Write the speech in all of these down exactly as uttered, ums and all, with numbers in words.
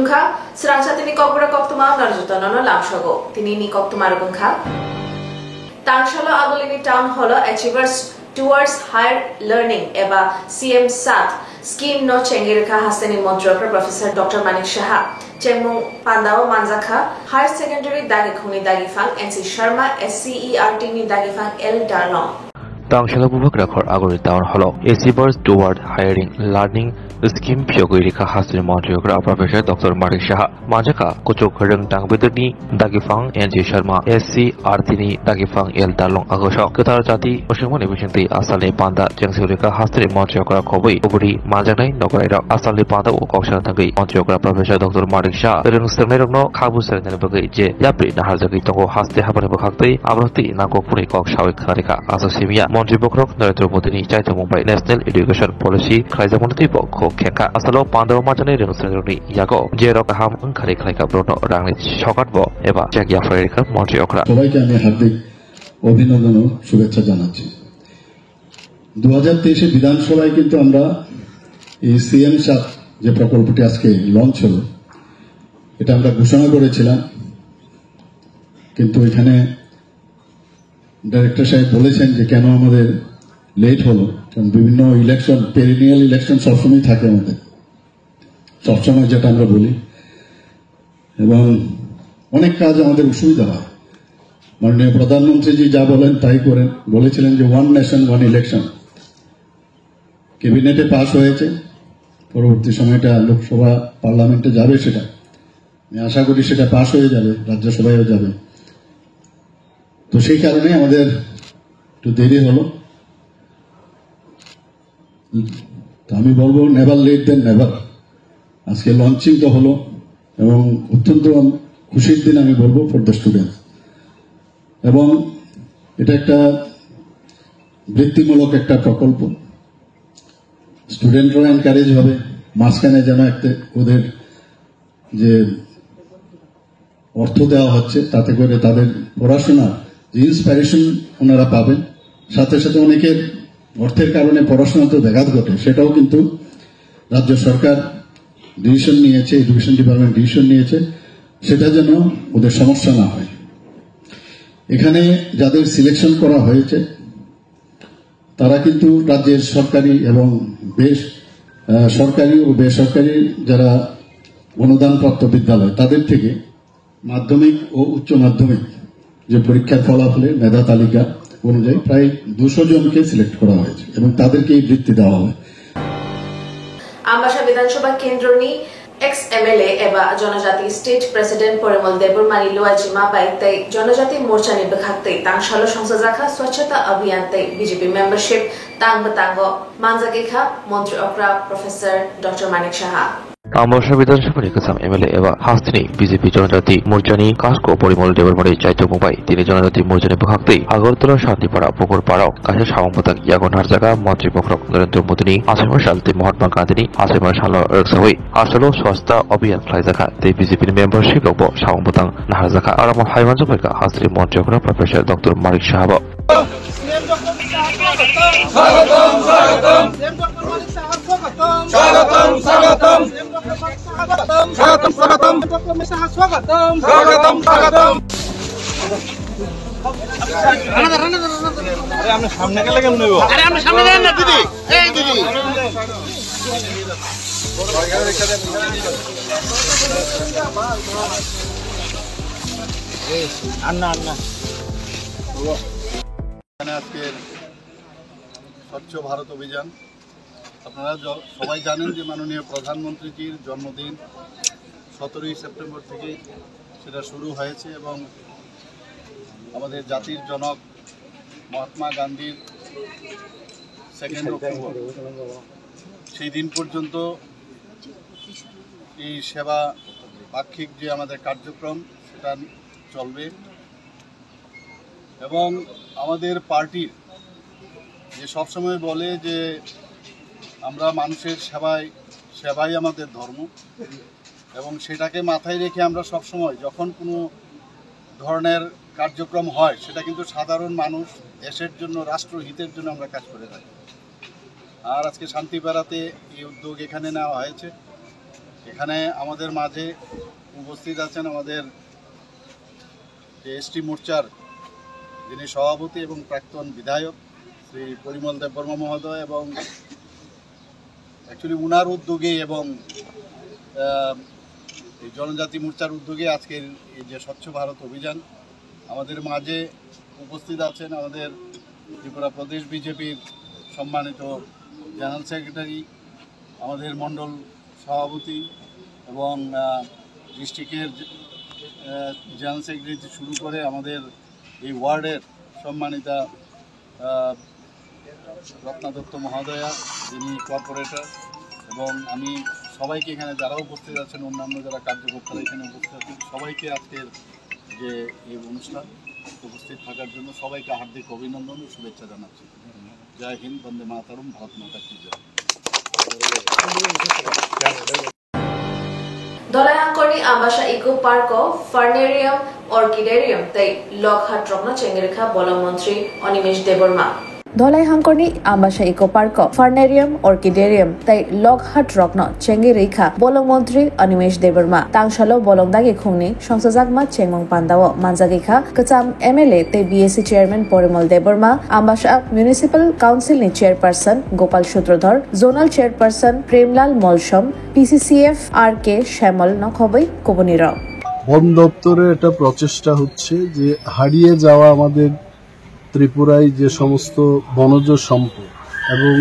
Kha, srangsa tini kokbura koktwma norjoto nono lamsogo. Tini ni koktwma rwgwng kha. Tangsalo agulini town hall o Achievers Towards Higher Learning eba C M sat scheme no chengwi rwkha hasteni montri okra Professor Doctor Manik Saha. Chengmung pandao manjakha Higher Secondary dagikhungni dagiphang N C Sharma, S C E R T ni dagiphang L Darlong. Tangsalo bubak rakhor agulini town hall o Achievers Toward Hiring Learning Scheme phiyogwi rikha hasteni montri okra Professor Doctor Manik Saha. Manjakha kuchuk rwng tang bedekni dagiphang N G Sharma, S C R T ni dagiphang L Darlong agosok kwthar jati mwswkmani bisingtwi asalni panda chengsi rikha hasteni montri okra khobwi kuburi manjaknai nokolairok. Asalni panda o kok sana thangwi montri okra Professor Doctor Manik Saha rwng swrwngnairokno khabu swrwngnaini bagwi je yapri naharjagwi tongo haste habani bwkhaktwi aborokti nangkukmani kok sawi khna rikha. Aswk simiya montri bokhorok Narendra Modi ni chaithomung bai National Education Policy khlaijakmani twibo kho khengkha. Asalo pandao manjaknai rwng swrwngnairokni yago jerok kaham wngkhari khlaikha borokno rangni sokat bo eba check yapharwi rikha montri okra. সবাইকে আমি হার্দিক অভিনন্দন ও শুভেচ্ছা জানাচ্ছি। দু হাজার তেইশে বিধানসভায় কিন্তু আমরা এই সিএম সাত যে প্রকল্পটি আজকে লঞ্চ হলো, এটা আমরা ঘোষণা করেছিলাম, কিন্তু এখানে ডাইরেক্টর সাহেব বলেছেন যে কেন আমাদের লেট হলো, কারণ বিভিন্ন ইলেকশন, পেরিনিয়াল ইলেকশন সবসময় থাকে আমাদের, সবসময় যেটা আমরা বলি, এবং অনেক কাজ আমাদের অসুবিধা হয়। মাননীয় প্রধানমন্ত্রীজি যা বলেন তাই করেন। বলেছিলেন যে ওয়ান নেশন ওয়ান ইলেকশন, ক্যাবিনেটে পাস হয়েছে, পরবর্তী সময়টা লোকসভা পার্লামেন্টে যাবে সেটা। আমি আশা করি সেটা পাস হয়ে যাবে, রাজ্যসভায়ও যাবে। তো সেই কারণে আমাদের একটু দেরি হলো। তো আমি বলবো নেভার লেট দেন নেভার। আজকে লঞ্চিং তো হলো এবং অত্যন্ত খুশির দিন আমি বলবো ফর দ্য স্টুডেন্ট। এবং এটা একটা বৃত্তিমূলক একটা প্রকল্প, স্টুডেন্টরাও এনকারেজ হবে। মাঝখানে যেন একটা ওদের যে অর্থ দেওয়া হচ্ছে, তাতে করে তাদের পড়াশোনা যে ইন্সপিরেশন ওনারা পাবেন, সাথে সাথে অনেকের অর্থের কারণে পড়াশোনাতে ব্যাঘাত ঘটে, সেটাও কিন্তু রাজ্য সরকার ডিসিশন নিয়েছে, এডুকেশন ডিপার্টমেন্ট ডিসিশন নিয়েছে, সেটা যেন ওদের সমস্যা না হয়। এখানে যাদের সিলেকশন করা হয়েছে, তারা কিন্তু রাজ্যের সরকারি এবং বেশ, আহ, সরকারি ও বেসরকারি যারা অনুদানপ্রাপ্ত বিদ্যালয়, তাদের থেকে মাধ্যমিক ও উচ্চ মাধ্যমিক যে পরীক্ষার ফলাফলে মেধা তালিকা অনুযায়ী প্রায় দুশো জনকে সিলেক্ট করা হয়েছে এবং তাদেরকে এই বৃত্তি দেওয়া হবে। Ambasa Bidhan Sabha kendroni ex M L A eba Jonojati State President Porimol Debbarmani luaijima bai tei Jonojati Morchani bwkhaktwi tangsalo songchajakha Swachhata Abhiyan tei B J P membership tang bwtango manjagwi kha Montri okra Professor Doctor Manik Saha. Ambasa Bidhan Sabhani kwcham M L A eba hasteni B J P Jonojati Morchani kasko Porimol Debbarmani chaithokmung bai tini Jonojati Morchani bwkhaktwi Agartala Shantipara Pukur Parao kaisa samung bwtang yago narjaga Montri bokhorok Narendra Modini achaima sal tei Mahatma Gandhini achaima salno rwksawi asalo Swachhata Abhiyan khlaijakha tei B J P ni membership rokbo samung bwtang naharjakha. Aro mo hai manjakha hasteni Montri okra Professor Doctor Manik Saha bo. স্বাগতম, স্বাগতম। স্বাগতম, স্বাগতম। স্বাগতম, স্বাগতম। স্বাগতম, স্বাগতম। স্বাগতম, স্বাগতম। আরে, আপনি সামনে গেলে কেমন হইব? আরে, আপনি সামনে যান না, দিদি। এই, দিদি। এই, আর না, আর না। এখানে আজকে স্বচ্ছ ভারত অভিযান। আপনারা জ-, সবাই জানেন যে মাননীয় প্রধানমন্ত্রীজির জন্মদিন সতেরোই সেপ্টেম্বর থেকে সেটা শুরু হয়েছে এবং আমাদের জাতির জনক মহাত্মা গান্ধীর সেকেন্ড অক্টোবর, সেই দিন পর্যন্ত এই সেবা পাক্ষিক যে আমাদের কার্যক্রম, সেটা চলবে। এবং আমাদের পার্টির যে সবসময় বলে যে আমরা মানুষের সেবায়, সেবাই আমাদের ধর্ম, এবং সেটাকে মাথায় রেখে আমরা সবসময় যখন কোনো ধরনের কার্যক্রম হয়, সেটা কিন্তু সাধারণ মানুষ, দেশের জন্য, রাষ্ট্রহিতের জন্য আমরা কাজ করে থাকি। আর আজকে শান্তিপাড়াতে এই উদ্যোগ এখানে নেওয়া হয়েছে। এখানে আমাদের মাঝে উপস্থিত আছেন আমাদের যে এসটি মোর্চার যিনি সভাপতি এবং প্রাক্তন বিধায়ক শ্রী পরিমল দেববর্মা মহোদয় এবং অ্যাকচুয়ালি ওনার উদ্যোগে এবং আহ, এই জনজাতি মোর্চার উদ্যোগে আজকের এই যে স্বচ্ছ ভারত অভিযান, আমাদের মাঝে উপস্থিত আছেন আমাদের ত্রিপুরা প্রদেশ বিজেপির সম্মানিত জেনারেল সেক্রেটারি, আমাদের মণ্ডল সভাপতি এবং ডিস্ট্রিক্টের জেনারেল সেক্রেটারি শুরু করে আমাদের এই ওয়ার্ডের সম্মানিতা আহ, রত্না দত্ত মহোদয়া, যিনি কর্পোরেটর, এবং আমি সবাইকে, এখানে যারা উপস্থিত আছেন, অন্যান্য যারা কার্যকর্তারা এখানে উপস্থিত আছেন, সবাইকে আজকের যে এই অনুষ্ঠান উপস্থিত থাকার জন্য সবাইকে হার্দিক অভিনন্দন ও শুভেচ্ছা জানাচ্ছি। জয় হিন্দ, বন্দে মাতরম, ভারত মাতা কি জয়। Dholai Hangkorni Ambasa Eco Park o Fernarium, Orchidarium tei Lok Hat rokno chengirikha Bolong Montri Animesh Debbarma. Dholai Hangkorni Ambasa Eco Park o Fernarium, Orchidarium tei Lok Hat rokno chengirikha Bolong Montri Animesh Debbarma. Tangsalo Bolong Dagi Khungni songsajakma chengmung pandao manjagikha kwcham M L A tei B S C Chairman Porimal Debbarma, Ambasa Municipal Council ni Chairperson Gopal Sutradhar, Zonal Chairperson Premlal Molsom, P C C F R K Shyamol no khobwi kubunirok. বন দপ্তরের একটা প্রচেষ্টা হচ্ছে যে হারিয়ে যাওয়া আমাদের ত্রিপুরায় যে সমস্ত বনজ সম্পদ এবং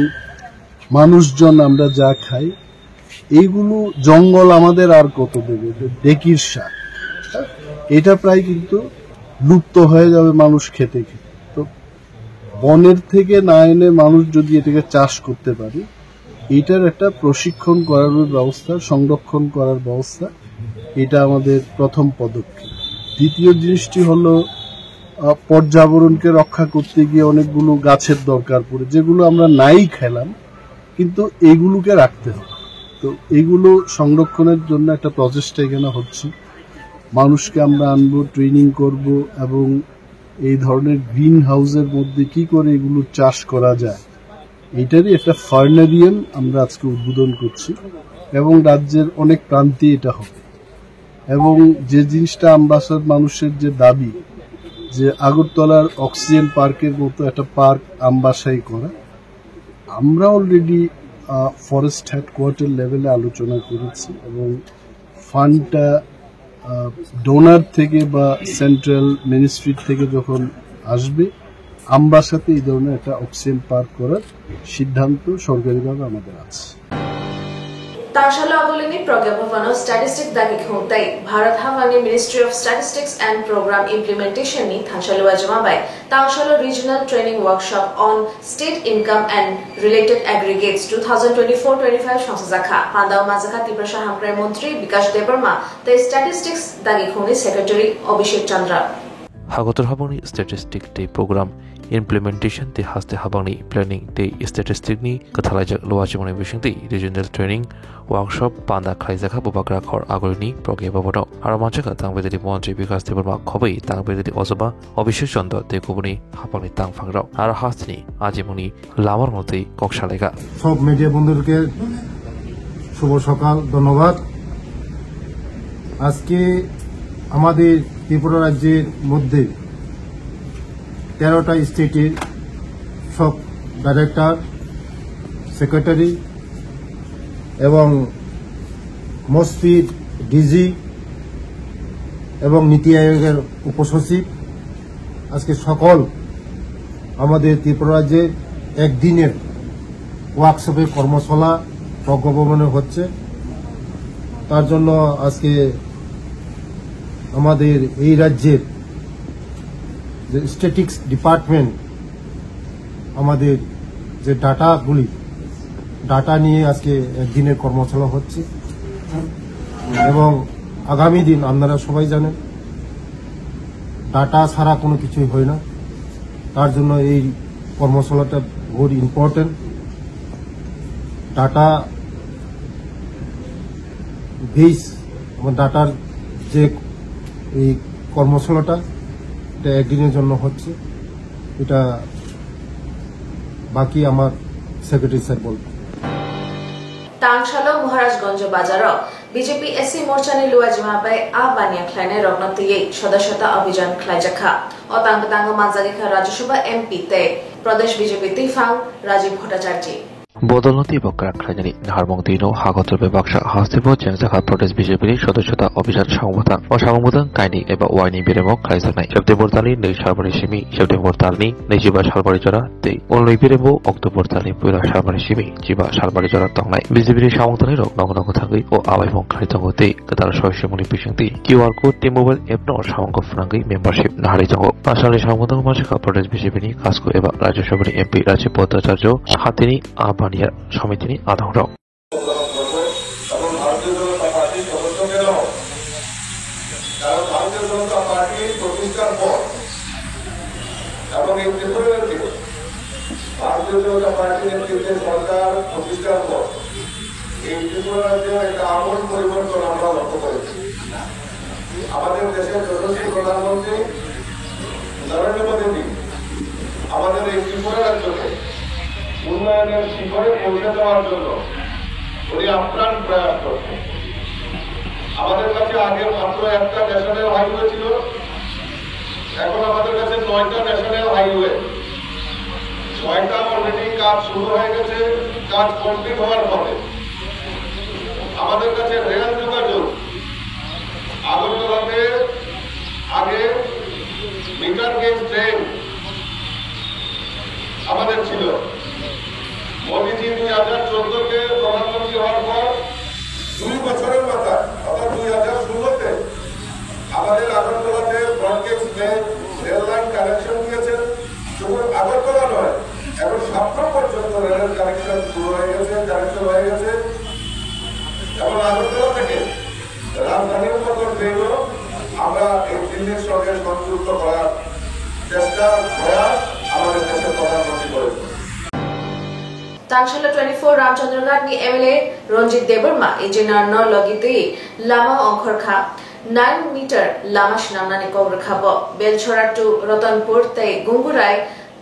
মানুষজন আমরা যা খাই, এইগুলো জঙ্গল আমাদের আর কত দেবে? এটা ডেকির শাক, এটা প্রায় কিন্তু লুপ্ত হয়ে যাবে মানুষ খেতে খেতে। তো বনের থেকে না এনে মানুষ যদি এটাকে চাষ করতে পারে, এটার একটা প্রশিক্ষণ করানোর ব্যবস্থা, সংরক্ষণ করার ব্যবস্থা, এটা আমাদের প্রথম পদক্ষেপ। দ্বিতীয় জিনিসটি হলো, আহ, পর্যাবরণকে রক্ষা করতে গিয়ে অনেকগুলো গাছের দরকার পড়ে, যেগুলো আমরা নাই খেলাম, কিন্তু এইগুলোকে রাখতে হবে। তো এইগুলো সংরক্ষণের জন্য একটা প্রচেষ্টা এখানে হচ্ছে। মানুষকে আমরা আনবো, ট্রেনিং করব এবং এই ধরনের গ্রিন হাউসের মধ্যে কি করে এগুলো চাষ করা যায়, এটারই একটা ফার্নারিয়াম আমরা আজকে উদ্বোধন করছি এবং রাজ্যের অনেক প্রান্তে এটা হবে। এবং যে জিনিসটা আমবাসার মানুষের যে দাবি যে আগরতলার অক্সিজেন পার্কের মতো একটা পার্ক আমবাসায় করা, আমরা অলরেডি ফরেস্ট হেডকোয়ার্টার লেভেলে আলোচনা করেছি এবং ফান্ডটা ডোনার থেকে বা সেন্ট্রাল মিনিস্ট্রি থেকে যখন আসবে, আমবাসাতে এই ধরনের একটা অক্সিজেন পার্ক করার সিদ্ধান্ত সরকারিভাবে আমাদের আছে। Tangsalo agulini Pragya Bhavan o Statistics dagi khung tei Bharat Haphangni Ministry of Statistics and Program Implementation ni thangsalo wajama bai Tangsalo Regional Training Workshop on State Income and Related Aggregates two thousand twenty-four twenty-five songsajakha. Pandao manjakha Tiprasa Hamkrai Montri Bikash Debbarma tei Statistics dagi khungni Secretary Abhishek Chandra. Hagotor habangni statistic tei program implementation tei haste habangni planning tei statistic ni kwthalaijak luachimani bisingtwi regional training workshop panda khlaijakha Bubagra khor agulini Pragya Bhavan o. Aro manjakha Tang Bedeli Montri Bikash Debbarma khobwi Tang Bedeli Ojaba Abhishek Chandra tei kubuni hapangni tangphangrok aro hasteni ajimungni lamar motwi kok salaikha. সব মিডিয়া বন্ধুদেরকে শুভ সকাল, ধন্যবাদ। আজকে আমাদের ত্রিপুরা রাজ্যের মধ্যে তেরোটা স্টেটের সব ডাইরেক্টর, সেক্রেটারি এবং মস্তির ডিজি এবং নীতি আয়োগের উপসচিব আজকে সকল আমাদের ত্রিপুরা রাজ্যে একদিনের ওয়ার্কশপের কর্মশালা প্রজ্ঞা ভবনে হচ্ছে। তার জন্য আজকে আমাদের এই রাজ্যের যে স্ট্যাটিস্টিক্স ডিপার্টমেন্ট, আমাদের যে ডাটাগুলি, ডাটা নিয়ে আজকে একদিনের কর্মশালা হচ্ছে এবং আগামী দিন আপনারা সবাই জানেন, ডাটা ছাড়া কোনো কিছুই হয় না। তার জন্য এই কর্মশালাটা বহুত ইম্পর্টেন্ট। ডাটা বেস, আমার ডাটার যে এই কর্মশালাটা, এটা একদিনের জন্য হচ্ছে। এটা বাকি আমার সেক্রেটারি স্যার বলবেন। Tangsalo Maharajganj bazaro B J P S C morchani luajima bai a baniya khlainairokno twiwi sodaswta abhijan khlaijakha. O tangwi tangwi manjagwikha Rajya Sabha M P tei Pradesh B J P twiphang Rajiv Bhattacharjee. Bodolno teibo kwrak khlainani naharmung twino hakotor bai baksa hasteo chengjakha Pradesh B J P ni sodaswta abhijan samung bwtang. O samung bwtang kainwi eba waini beremo khlaijaknai. September talni nwi salmani simi September talni nwichiba salmani jora tei onlwi beremo October talni puila salmani simi chiba salmani jora tongnai. B J P ni samung tangnai rok nogo nogo thangwi o abaimung khlai tongo tei kwtal soisimungni bisingtwi Q R code tei mobile app no samung khe phwnangwi membership naharwi tongo. Asalni samung tongo mansi kha Pradesh B J P ni Kasko eba Rajya Sabha ni M P Rajiv Bhattacharya hatini a baniya somitini adong rok. এবং ভারতীয় জনতা পার্টির সদস্য কেন? কারণ ভারতীয় জনতা পার্টি প্রতিষ্ঠার পর এবং এই ত্রিপুরা রাজ্যে ভারতীয় জনতা পার্টির নেতৃত্বে সরকার প্রতিষ্ঠার পর এই ত্রিপুরা রাজ্যে একটা আমূল পরিবর্তন আমরা লক্ষ্য করেছি। আমাদের দেশের যশস্বী প্রধানমন্ত্রী নরেন্দ্র মোদীজি আমাদের এই ত্রিপুরা রাজ্যকে উন্নয়নের শিখরে পৌঁছে দেওয়ার জন্য উনি আপ্রাণ প্রয়াস করছেন। আমাদের কাছে আগে মাত্র একটা ন্যাশনাল হাইওয়ে ছিল, এখন আমাদের কাছে নয়টা ন্যাশনাল হাইওয়ে, ছয়টা অলরেডি কাজ শুরু হয়ে গেছে, কাজ কমপ্লিট হওয়ার পরে আমাদের কাছে রেল যোগাযোগ আগরতলাতে আগে মিটার গেজ ট্রেন আমাদের ছিল। মোদিজি দুই হাজার চোদ্দতে প্রধানমন্ত্রী হওয়ার পর দুই বছরের মাথায়, অর্থাৎ দুই হাজার ষোলোতে আমাদের আগরতলাতে broad gauge rail, rail line connection দিয়েছেন। শুধু আগরতলা নয়, এখন সাপ্রো পর্যন্ত রেলের কানেকশন শুরু হয়ে গেছে, কানেকশন হয়ে গেছে। এবং আগরতলা থেকে রাজধানীর মতো ট্রেনও আমরা এই দিল্লির সঙ্গে সংযুক্ত করার চেষ্টা, প্রয়াস আমাদের দেশের প্রধানমন্ত্রী করেছেন। Tangsalo twenty-four Ramchandraghat ni M L A Ranjit Debbarma engineer no logi twi lama ongkhor kha. Nine meter lama swnamnani kok rwkha bo. Belchora to Ratanpur tei Gungurai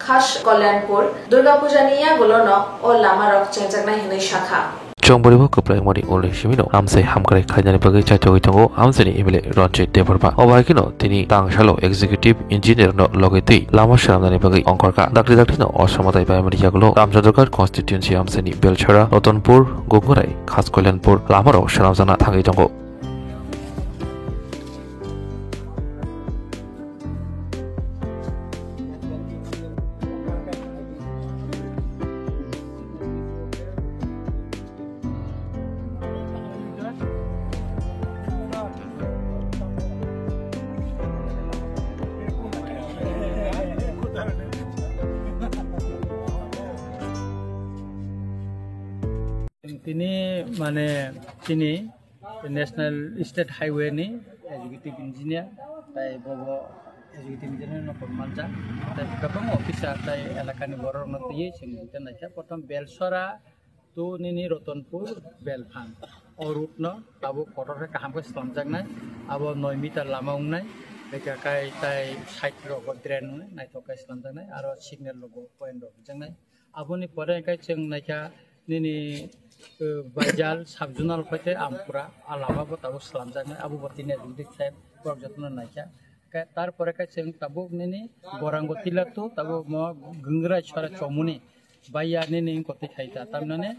Khas Kalyanpur Durga Puja ni yagulo no o lama rok chengjaknai hinwi sakha. Chongboribo kwplai wngmani ulni simino amchai hamkrai khlainani bagwi chaithogwi tongo amchaini M L A Ranjit Debbarma. Obo hai kheno tini tangsalo executive engineer no logi twi lama swnamnani bagwi ongkhorkha. Dakti dakti no o samwtai paimani yagulo Ramchandraghat constituency amchaini Belchora, Ratanpur, Gungurai, Khas Kalyanpur lamarok swnamjakna thangwi tongo. Tini mane tini National State Highway ni executive engineer, tai bobo executive engineer no manjak, tai kwbangma officer tai elakani borok no twiwi chwng naikha. Prothom Belchora to nini Ratanpur Belphang. O route no tabuk kotor khe kaham khe slamjaknai. Abo noi meter lama wngnai, beka kai tai side rogo drain wngnai, naithok khe slamjaknai, aro signal rogo point rok rijaknai. Aboni pore khe chwng naikha nini, eh, Baijal sub-zonal phaite Ampura, a lama bo tabuk slamjaknai, abo bo tini executive saheb borok jotono naikha. Khe tarpore khe chwng tabuk nini Gorango Tila to tabuk mo Gungrai Chora Chomuni baiya nini kotwi khai ta, tamnani,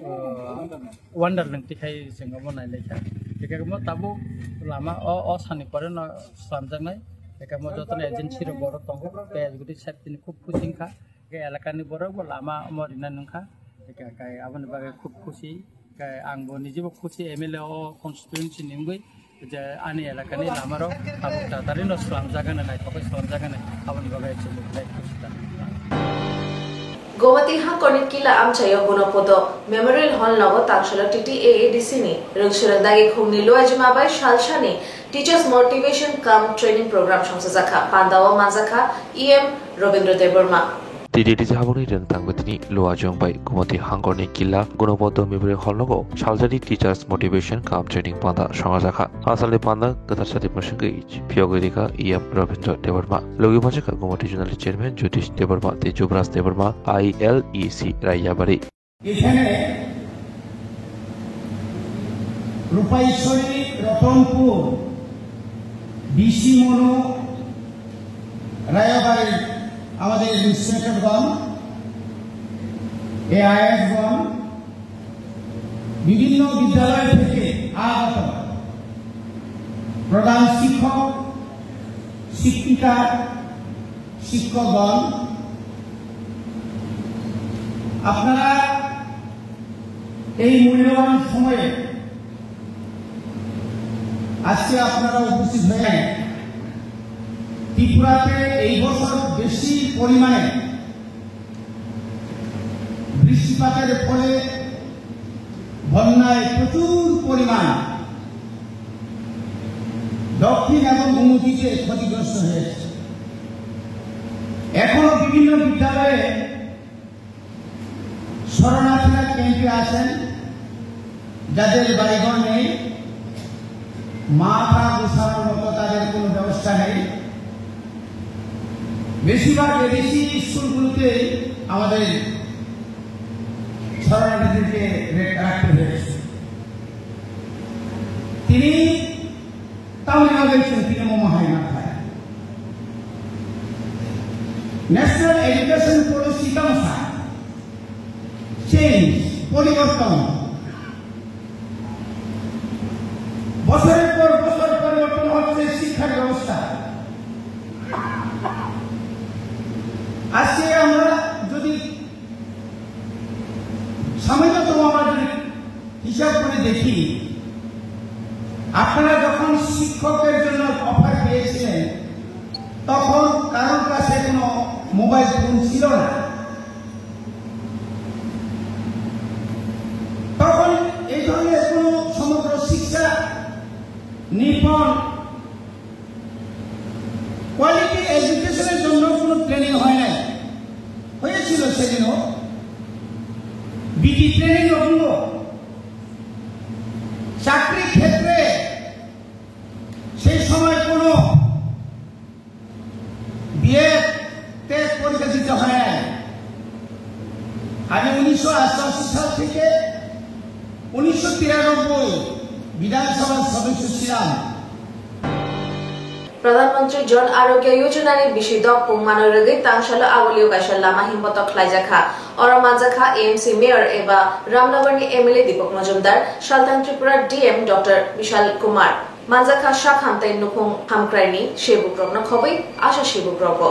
eh, wonder nung twi khai chwng omo nailaikha. Hingke mo tabuk lama o, o sani pore no slamjaknai. Hingke mo jotono agency rok borok tongo, tei executive saheb tini khub khusi wngkha. Hingke elakani borok bo lama omo rina nungkha. Hingke kai aboni bagwi khub khusi. Kai ang bo nijebo khusi M L A o constituency ni wngwi je ani elakani lamarok tabuk tatari no slamjagani, naithokgwi slamjagani, aboni bagwi chwng belai khusi ta. Gomati Hangkorni Kila amchaio Gunopodo Memorial Hall nogo tangsalo T T A A D C ni rwngsurel dagi khumni luaijima bai salsani Teachers Motivation cum Training Program songchajakha, pandao manjakha E M Robindra Debbarma. T T A D C habangni rwngthang bwtwini luajwng bai Gumoti Hangkorni Killa Gunopodo Memorial Hall nogo saljani Teachers Motivation cum Training panda songchajakha. Asalni panda kwthar sati mwswngwi phiyogwi rikha E M Robindra Debbarma. Logi manjakha Gumoti Zonal Chairman Jyotish Debbarma tei Jubraj Debbarma, I L E C Raiyabari. এখানে রূপাইশ্বরী, রতনপুর, ডিসি মনু, রায়বাড়ির আমাদের ইন্সপেক্টরগণ, এআইএসগণ, বিভিন্ন বিদ্যালয় থেকে আগত প্রধান শিক্ষক, শিক্ষিকা, শিক্ষকগণ, আপনারা এই মূল্যবান সময়ে আজকে আপনারা উপস্থিত হয়ে ত্রিপুরাতে এই বছর বেশি পরিমাণে বৃষ্টিপাতের ফলে বন্যায় প্রচুর পরিমাণ দক্ষিণ এবং উন্নতিতে ক্ষতিগ্রস্ত হয়েছে। এখনো বিভিন্ন বিদ্যালয়ে শরণার্থীরা ক্যাম্পে আছেন, যাদের বাড়িঘর নেই, মাথা গোছানোর মতো তাদের কোনো ব্যবস্থা নেই। বেশিরভাগ এডিসি স্কুলগুলোতে আমাদের শরণার্থীদেরকে রে-, রাখতে হয়েছে। তিনি তাও না গেছেন, তিনি মমা হয় না খায়। National education policy council change, পরিবর্তন। বছরের পর বছর পরিবর্তন হচ্ছে শিক্ষার ব্যবস্থা। আজকে আমরা যদি সামান্যতম আমরা যদি হিসাব করে দেখি, আপনারা যখন শিক্ষকের জন্য অফার পেয়েছিলেন, তখন কারোর কাছে কোনো মোবাইল ফোন ছিল না। তখন এই ধরনের কোনো সমগ্র শিক্ষা নির্মাণ, কোয়ালিটি এডুকেশনের জন্য কোনো ট্রেনিং হয় নাই। হয়েছিল সেদিনও, বিটি ট্রেনিং হলো। চাকরির ক্ষেত্রে সেই সময় কোনো বিএড টেট পরীক্ষা দিতে হয় নাই। আমি উনিশশো অষ্টাশি সাল থেকে উনিশশো তিরানব্বই বিধানসভার সদস্য ছিলাম। Pradhan Mantri Jan Arogya Yojana ni bisi dok pungmano rwgwi tangsalo agulio kaisa lama himbotok khlaijakha. Oro manjakha A M C Mayor eba Ramnagar ni M L A Deepak Majumdar, Salthang Tripura D M Doctor Bishal Kumar. Manjakha sakham tei nukhung hamkraini sebukrokno khobwi asa sebukrokbo.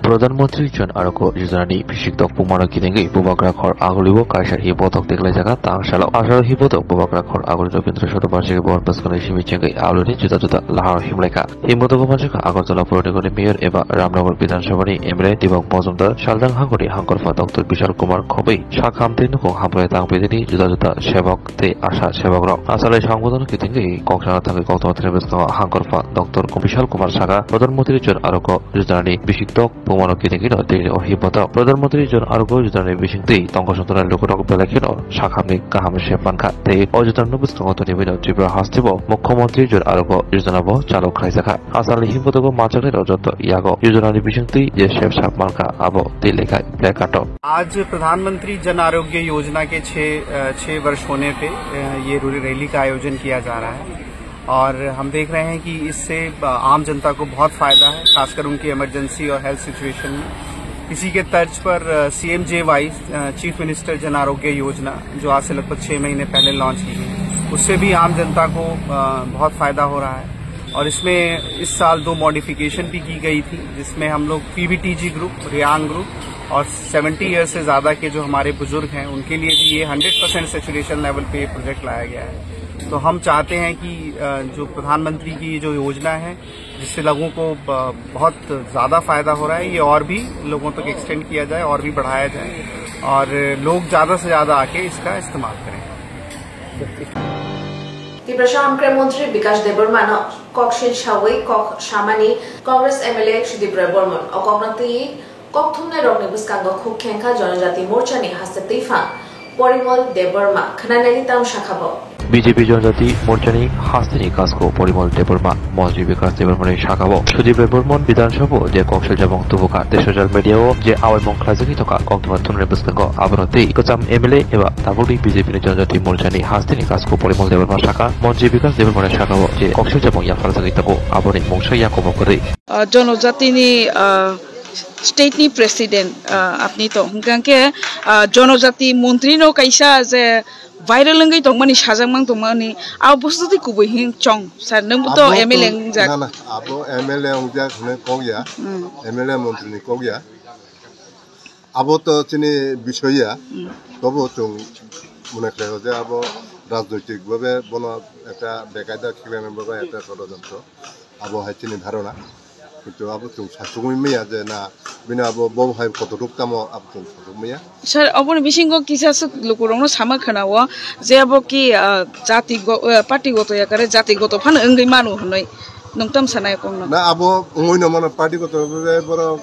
Pradhan Mantri Jan Arogya Yojana ni bisik dok pungmano kitingwi Bubagra Khor Agulio kaisa himbotok tiklaijak tangsalo. Asalo himbotok Bubagra Khor Aguli Rabindra Sato Bajik Bhavan bwskango simi chengwi aluni juda juda lahar himlaikha. Himbotogo manjakha Agartala Puranikoni Mayor eba Ramnagar Bidhan Sabhani M L A Deepak Majumdar, Salthang Hangkoni Hangkorpha Doctor Bishal Kumar khobwi sakham tei nukhung hamkrai tangpidini juda juda sebok tei asa sebokrok. Asalai songbodono kitingwi kok sana thangwi koktwma thani bwskango Hangkorpha Doctor Bishal Kumar saka Pradhan Mantri Jan Arogya Yojana ni bisik dok pungmano kitingwino tini o himbotok. Pradhan Mantri Jan Arogya Yojana ni bisingtwi tongkosong tongnai lukurok belai kheno sakhamni kaham se mankha tei o yojana no bwskango tonwi Tripura hasteo Mukhyamantri Jan Arogya Yojana bo chalo khlaijakha. Asalni himbotogo manjaknairok joto yago yojana ni bisingtwi je sep sap mankha abo twi lekha placard o. आज प्रधानमंत्री जन आरोग्य योजना के छः अ, छः वर्ष होने पे अ, ये रू- रैली का आयोजन किया जा रहा है और हम देख रहे हैं कि इससे अ, आम जनता को बहुत फ़ायदा है, खासकर उनकी इमरजेंसी और हेल्थ सिचुएशन में। इसी के तर्ज पर सीएमजेवाई, चीफ मिनिस्टर जन आरोग्य योजना, जो आज से लगभग छः महीने पहले लॉन्च की गई, उससे भी आम जनता को अ, बहुत फ़ायदा हो रहा है। और इसमें इस साल दो मॉडिफिकेशन भी की गई थी, जिसमें हम लोग पीवीटीजी ग्रुप, रियांग ग्रुप और सेवेंटी ईयर से ज़्यादा के जो हमारे बुजुर्ग हैं, उनके लिए भी ये हंड्रेड परसेंट सेचुरेशन लेवल पे ये प्रोजेक्ट लाया गया है। तो हम चाहते हैं कि अ, जो प्रधानमंत्री की ये जो योजना है, जिससे लोगों को अ, बहुत ज़्यादा फ़ायदा हो रहा है, ये और भी लोगों तक एक्सटेंड किया जाए और भी बढ़ाया जाए और लोग ज़्यादा से ज़्यादा आके इसका इस्तेमाल करें। Tiprasa Hamkrai Montri Bikash Debbarmano koksil sawi kok samani Congress M L A Sudip Roy Bormon. O kokno twi kokthumnai rokni bwskango khuk khengkha Jonojati Morchani haste twiphang Porimol Debbarma khwnanani tamsakha bo. B J P Janjati Morchani hasteni kasko Porimol Debbarma, Monjri Bikas Debbarmani sakao Sudip Debbarman Bidhan Sabha je kok siljabong tubuka te social media o je awaimung khlaijagwi tongkha koktwma thumni bwskango abono tei kwcham M L A eba tabukni B J P ni Janjati Morchani hasteni kasko Porimol Debbarma saka Monjri Bikas Debbarmani sakao je kok siljabong yapharjagwi tongo aboni mungsa yakobo kwrwi. Ah, Jonojatini, ah, state ni president, ah, apni to hwnkha khe, ah, Jonojati montri no kaisa je viral wngwi tongmani sajak mang tongmani, abo busto tei kubui hin chong. Sir, nwng bo to Abo M L A to, wngjak. Na, na, abo M L A wngjak hwnwi kok ya. Hmm. M L A montri ni kok ya. Abo to chini bisoy ya. Hmm. Tobo chwng mone khlaio je abo rajnoitik bhabe bono ekta bekaida khiklana bagwi ekta sorojontro. Abo hai chini dharona. Kintu abo chwng sachugwi maya je na, bini abo bo hai kotoruk tamo abo chwng sachugwi maya. Sir, oboni bisingo kisa swk lukurokno sama khwnao je abo ki, ah, jati go-, ah, party goto yakare jati goto phano wngwi mano hwnwi nwng tam sanai kongno? Na, abo wngwi no mano, party goto bore borok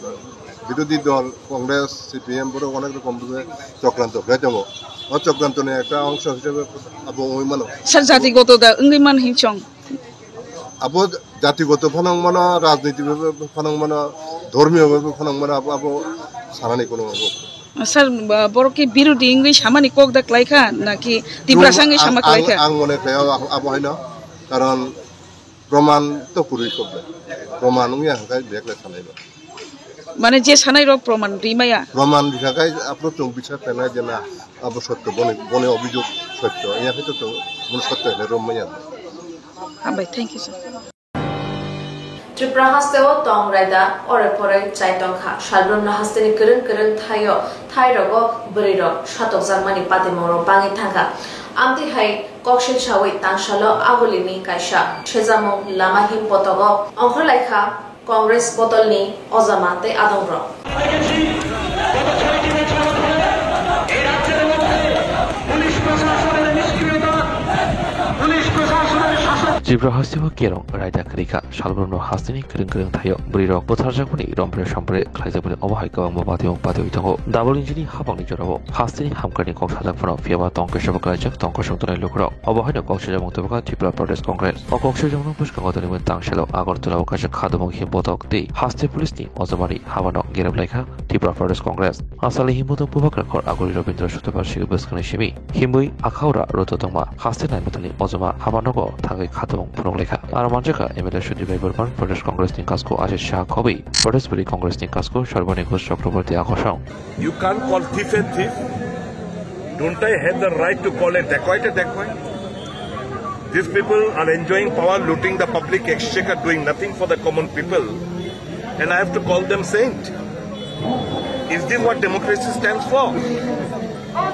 birodhi dol Congress, C P M borok onek rokom bore chokranto khlai tongo. O chokranto ni ekta ongso hisabe abo wngwi mano. Sir, jati goto da wngwi man hin chong? Abo jatigoto phano wng mano, rajniti bhabe phano wng mano, dhormiyo bhabe phano wng mano, abo, abo sanani kono abo. Sir, ba-, borok ki birodhi wngwi samani kok da khlai kha, naki Tiprasa wngwi ang, sama khlai ang, kha? Ang mone khlai abo, abo haino, karon proman to kwrwi kok da. Proman wngya hwnkhe bek le sanai ba. Mane je sanai rok proman ri maya? Proman rikha khai abo chwng bisar khlainai je na abo sotto, boni, boni obhijog sotto. Iya khai to chwng boni sotto hinwi rom maya. Hambai, thank you, sir. Tripura hasteo tong raida ore pore chai tongkha. Salbrumno hasteni kwrwng kwrwng thaio, thairogo bwrwirok satokjakmani patimungrok bangwi thangkha. Amtwi hai koksil sawi tangsalo agulini kaisa sejamung lama him potogo ongkhorlaikha Congress bodolni ojama tei adongrok. Tripura hasteo kerong raida kwrwikha, salbrumno hasteni kwrwng kwrwng thaio bwrwirok butharjakmani rompre sompre khlaijakmani obo hai kwbangma batimung patiwi tongo. Double engine ni habangni jorao hasteni hamkrakni kok sajak phano phiyaba tong khe sabo khlaijak tong kosong tongnai lukurok. Obo haino kok sajak mung tubukha Tripura Pradesh Congress. O kok sajak mung bwskango tonwi mani tangsalo Agartala o kaisa khatumung himbotok tei haste police ni ojamani habano gerep laikha Tripura Pradesh Congress. Asalni himbotok bubagra khor Aguri Rabindra Sutabasi bwskangni simi himwi akhaura roto tongma haste naimathani ojama habanogo thangwi khatumung phunuk laikha. Aro manjakha M L A Sudip Rai Borman, Pradesh Congress ni kasko Ashish Shah khobwi, Pradesh Bwrwi Congress ni kasko Sarbani Ghosh Chakraborty akosong. You can't call thief a thief. Don't I have the right to call a dacoit a dacoit? These people are enjoying power, looting the public exchequer, doing nothing for the common people. And I have to call them saint. Is this what democracy stands for?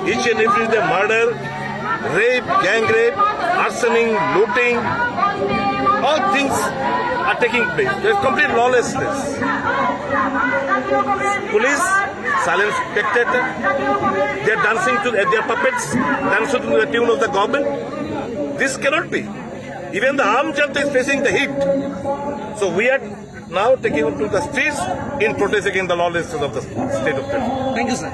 Each and every day murder, rape, gang rape, arsoning, looting, all things are taking place. There's complete lawlessness. Police, silence spectator. They're dancing to, they're puppets, dancing to the tune of the government. This cannot be. Even the armed junta is facing the heat. So we are now taking to the streets in protest against the lawlessness of the state of Tripura. Thank you, sir.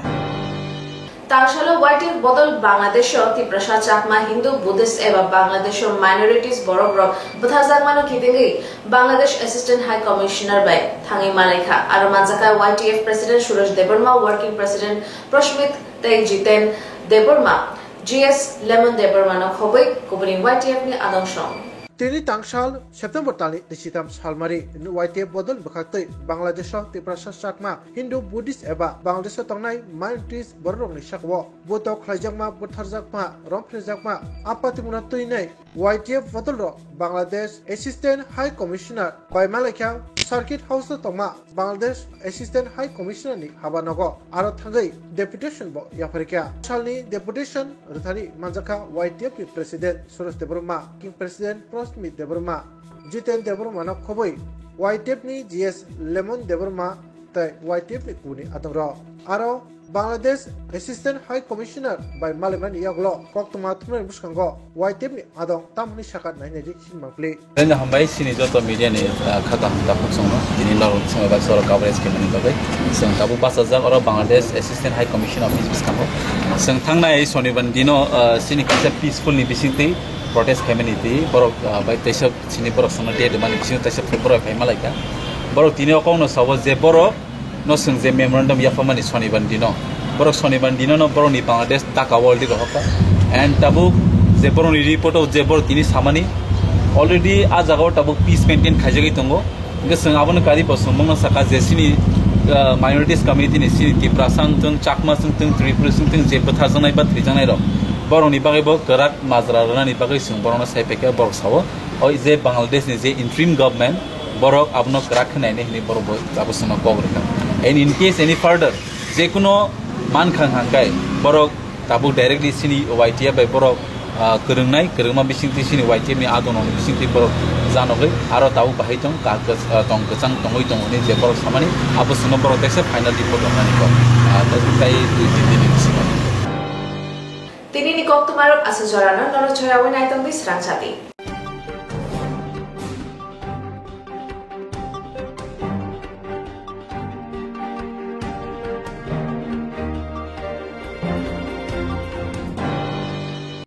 Tangsalo Y T F bodol Bangladesho Tiprasa, Chakma, Hindu, Buddhist eba Bangladesho minorities borokrok bwtharjakmano kitingwi Bangladesh Assistant High Commissioner bai thangwi malaikha. Aro manjakha Y T F President Suresh Debbarma, Working President Prashmit tei Jiten Debbarma, G S Lemon Debbarmano khobwi kubuni Y T F ni adong song. Tini tangsal September talni nisitam salmari Y T F bodol bwkhaktwi Bangladesho Tiprasa, Chakma, Hindu, Buddhist eba Bangladesho tongnai minorities bororokni sakao butok khlaijakma, butharjakma, romphrejakma, a patimungno twinai Y T F bodolrok Bangladesh Assistant High Commissioner bai malaikha Circuit House o tongma Bangladesh Assistant High Commissioner ni habanogo aro thangwi deputation bo yapharikha. Salni deputation rwthani manjakha Y T F ni President Suresh Debbarma, Working President Prashmit Debbarma, Jiten Debbarma no khobwi Y T F ni G S Lemon Debbarma tei Y T F ni kubuni adongrok. Aro Bangladesh Assistant High Commissioner bai malaimani yagulo koktwma thumnani bwskango Y T F ni adong tamoni sakha nainai di. Rwngno hambai chini joto media ni, ah, kha kaham takhuk songno tini norok swngo baksa oro coverage khaimani bagwi. Chwng tabuk bachajak oro Bangladesh Assistant High Commission Office bwskango. Chwng thangnai Sonibar ni dino, ah, chini kaisa peaceful ni bisingtwi protest khaimani twi borok, ah, bai teisa sini borok sono date mani bisingo teisa borok phaima laikha. Borok tini o kokno sabo je borok no swng je memorandum yaphamani sonibar dino. Borok sonibar dino no borokni Bangladesh Dhaka o already rohorkha. And tabuk je borokni report o je borok tini samani already a jaga o tabuk peace maintain khaijagwi tongo. Hingke chwng abono kari bo chwng mungno saka je sini, ah, minorities community ni sini Tiprasa wngthung, Chakma wngthung, Tripura wngthung, je bwtharjaknai ba thwijaknai rok, borokni bagwi bo kwrak majra rwnani bagwi chwng borokno sai phaikha, borok sao, o je Bangladesh ni je interim government, borok abono kwrak khe nainai hinwi borok bo abo chwngno kok rwkha. And in case any further, je kuno mankha hangkai, borok tabuk directly sini Y T F bai borok, ah, kwrwngnai, kwrwngma bisingtwi sini Y T F ni adononi bisingtwi borok janogwi aro tabuk bahai tong, ka-, kwch-, ah, tong kwchang tongwi tongoni je borok samani, abo chwngno borok teisa final report rwnani kok, ah, tai twi tin dini bisingo. Tini ni kok tumarok asa jorano nono choyawi naitongwi srang chati.